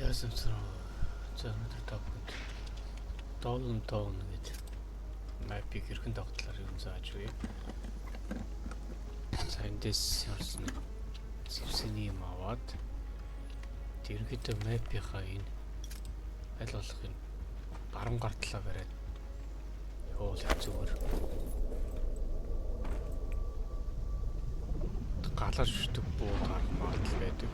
Яасан. За, өнөөдөр та бүхэнд Dolan Town гэдэг map-ыг хэрхэн давтлаар юм зааж өгье. За, эндээс ямарсан зэвсэний юм аваад ерөнхийдөө map-ийнхаа энэ аль болох энэ баруун гар талаа бариад явуул зүгээр. Галаар шүтэг буу гарах магадлал байдаг.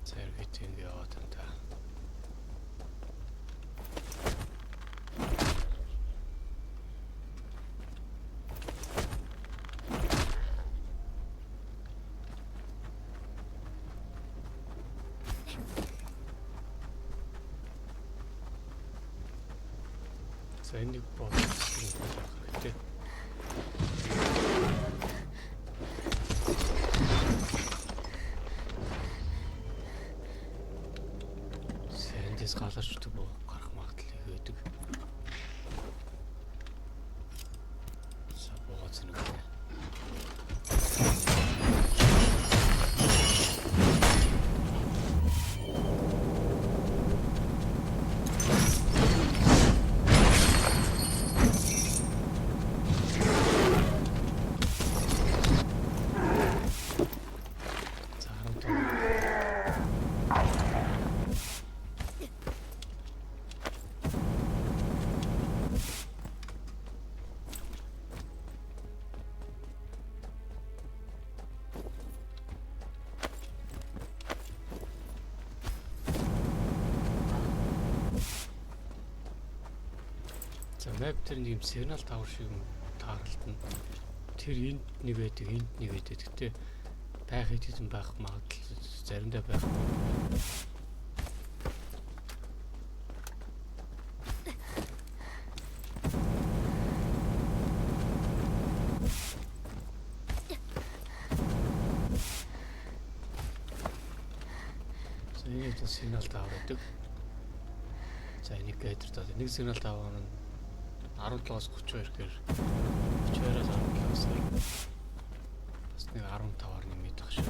За, ерөнхийдөө ингэ яваад байна та. За, энийг болох хэрэгтэй. За, эндээс галаар шүтэг буу гарах магадлал их байдаг. За, буугаа зэнэглээ. За, 15. За, map дээр нэг юм сигнал тавар шиг юм тааралтна. Тэр энд нэг байдаг, энд нэг байдаг. Гэтэ байх хэд хэдэн байх магадлал заримдаа байхгүй. За, энэ бол сигнал тавар байдаг. За, энийг gather даа. Нэг сигнал тавар нь 17-оос 32 гэхээр 32-оос 17-оос бас нэг 15-аар нэмээд байх шиг.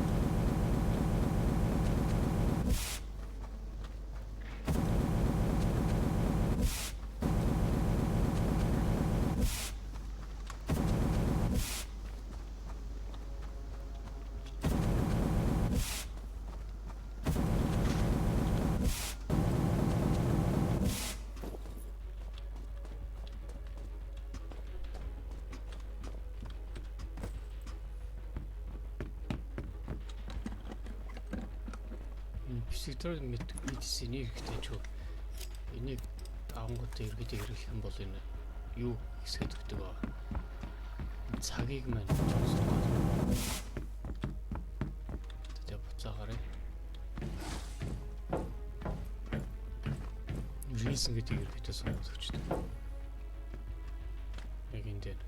Энэ психотроп medicine хэрэгтэй ч энийг авангуудаа ерөөдөө хэрэглэх юм бол энэ юу хэсгээд өгдөг аа. Цагийг маань зогсоох. Тэгээ буцаагаарай. Reason гэдэг ерөөдөө сонгож өгчдөг. Яг энэ дээр.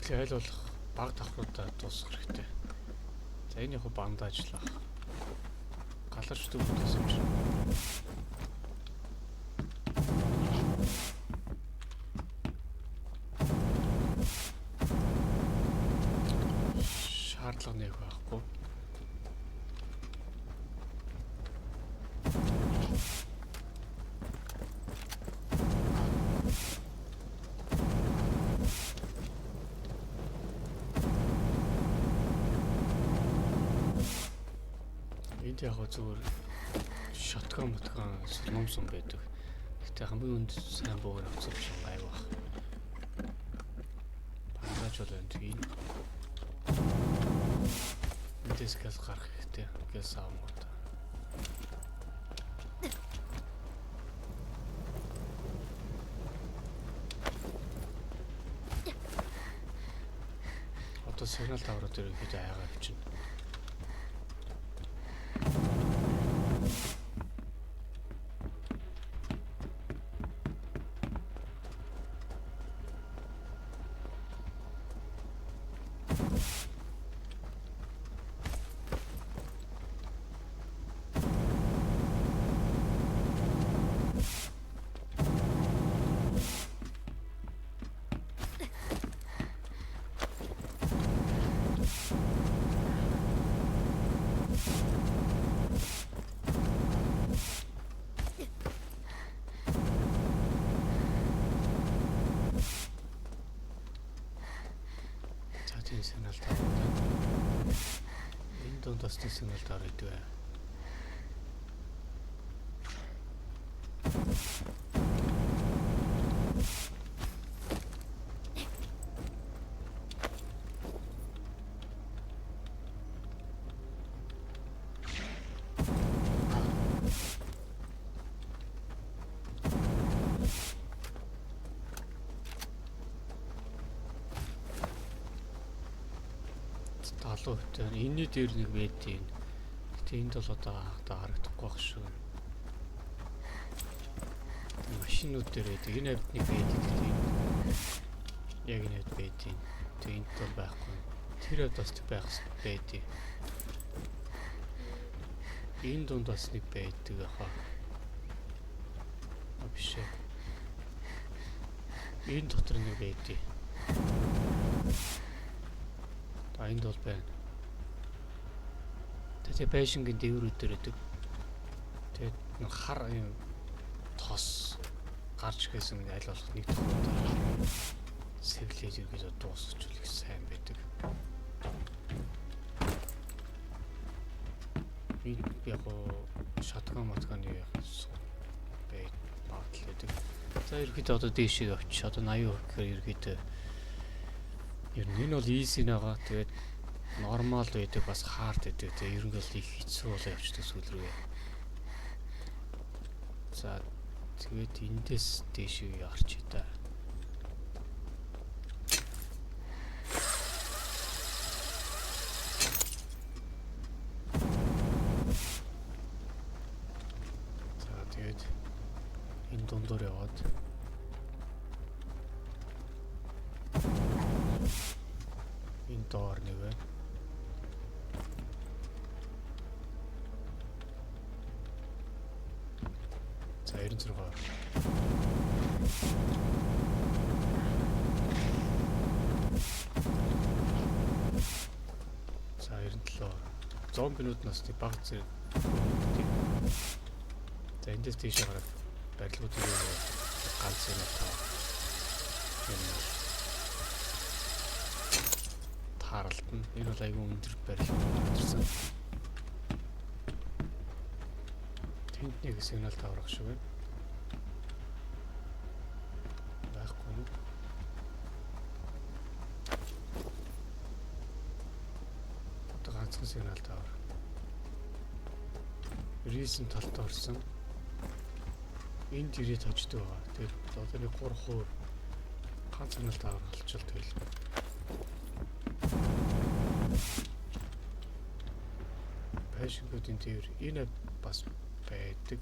Тэгэхээр аль болох баг давхруудаа дуусгах хэрэгтэй. За, энэ яг бандажлах. Галарч дүүрдээс юм чинь. Шаардлага нэг байхгүй. Энд яг зүгээр shotgun мотгон сулмомсон байдаг. Гэтэ хамгийн үнд сайн буугаар авсан юм гайг баг. Бандаж бол энэ энэ. Эндээс газ гарах хэрэгтэй. Газ авангууд. Одоо сигнал таврууд ерөнхийдөө айгаа авчина. нэг сигнал tower байна. Энэ дунд бас нэг signal tower гэдэг байна. 70% байна. Энэний дээр нэг байдیں۔ Гэтэ энд бол одоо харагдахгүй байх шүү. Машинууд дээр байдаг. Энэ хавьд нэг байдаг. Гэтэ яг энэ хавьд байдیں۔ Тэг энд бол байхгүй. Тэр хавьд бас байх байдیں۔ Энэ дунд бас нэг байдаг ахаа. А биш ээ. Энэ дотор нэг байдیں۔ А энд бол байна. Тэгээ байшингийн дээврүүд дээр байдаг. Тэгээд нэг хар юм тос гарч ирэхээс өмнө аль болох нэг тохиолдолд сэвлээд ерөөсөө дуусчихвал их сайн байдаг. Би яг шатган матганы байд магадлал байдаг. За ерөөхдөө одоо дээшээ явчих. Одоо 80% гэхээр ерөөхдөө ер нь энэ бол easy нэгаа. Тэгээд normal байдаг, бас hard байдаг. Тэгээд ер нь бол их хэцүү болоо явчихдаг сүүл рүүгээ. За тэгээд эндээс дээшээ гарч да. За тэгээд энэ дундуур яваад энэ доор нэг байна. За 96. За 97. Зомбинууд нас нэг баг зэрэг. За эндээс тийшээ гараад барилгууд юу ганц юм таа. Юм тааралтна. Энэ бол айгүй өндөр барилга гарч ирсэн. Тэнд нэг signal tower ах шиг байна. Байхгүй юу? Одоо ганцхан signal tower. Recent талд орсон. Энд ирээд хождог байгаа. Тэгээд одоо нэг 3% ганц signal tower олчвол тэгэл. Байшингуудын дээр энэ бас байдаг.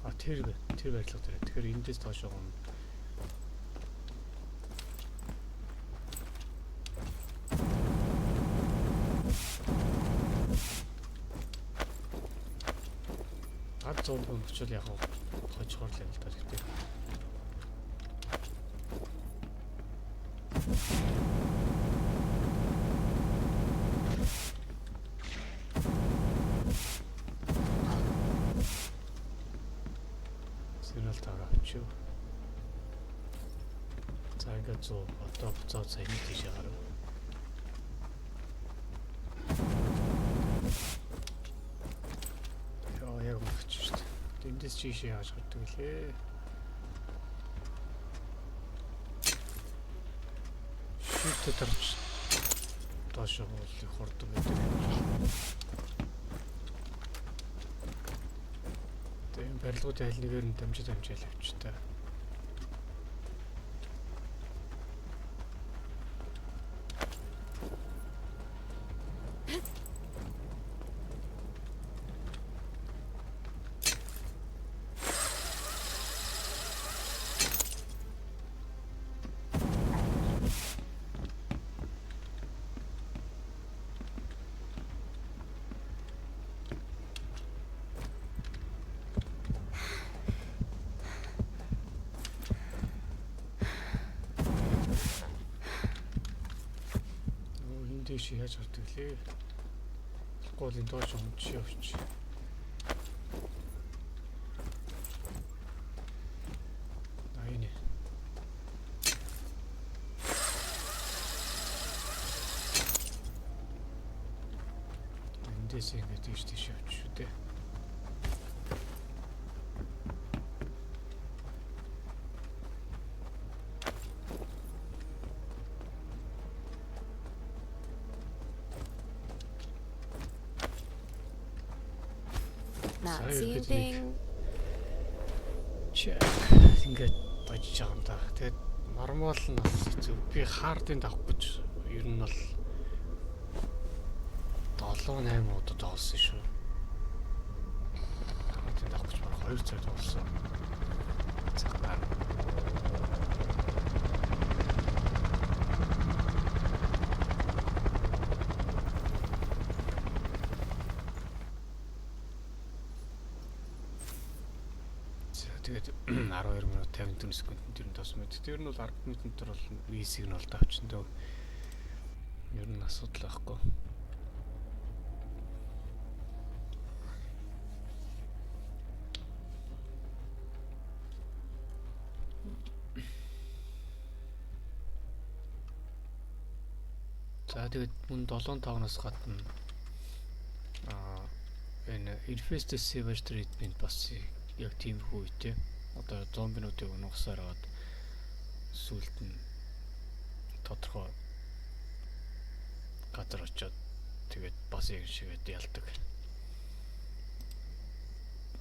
А тэр барилга дээр. Тэгэхээр эндээс доош байгаа юм. Ганц зомби очвол яг хожихоор л юм л та гэхдээ. Signal tower авчив. За ингээд 100 одоо буцаад саяны тийшээ гарав. Яа яг өгч шүү дээ. Эндээс чийшээ яаж гардаг лээ. Шийдтэй тарч доош бол их хурдан байдаг. Тэгээ барилгуудын аль нэгээр нь дамжиж дамжаал явчих та. Дээш яаж гардаг лээ? Болохгүй бол энэ доош өмч явчих. А энэ. Эндээс ингээд тийш тийш явчих шүү дээ. Not Sorry, seeing good to meet thing. Check. Ингээд дожиж байгаа юм да. Тэгээд normal нь бас хэцүү. Би hard-ын давах гэж ер нь бол 7 8 удаа тоглосон шүү. Hard-ын давах гэж бараг 2 цаг тоглосон. Цаг гарна. За, тэгээд 12 минут 54 секундэд ер нь тоосон мэт. Тэр нь бол 10 минутын дотор бол easy-г нь бол давчин дөө. Ер нь асуудал байхгүй. За, тэгээд мөн 7 5-наас гадна энэ Infested Savage Treatment бас яг тиймэрхүү үедээ одоо зомбинуудыг унгасаар аваад сүулт нь тодорхой газар очиод тэгээд бас яг шигээд ялдаг.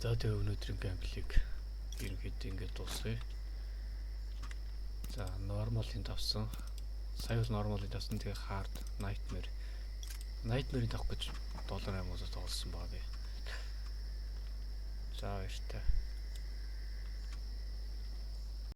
За, тэгээ өнөөдрийн gameplay-г ерөнхийдөө ингээд дуусгая. За, normal-ын давсан. Сая бол normal-ын давсан. Тэгээ hard, nightmare. Nightmare-ийн тавах гэж 7 8 удаа тоглосон байгаа би. За, баяртай.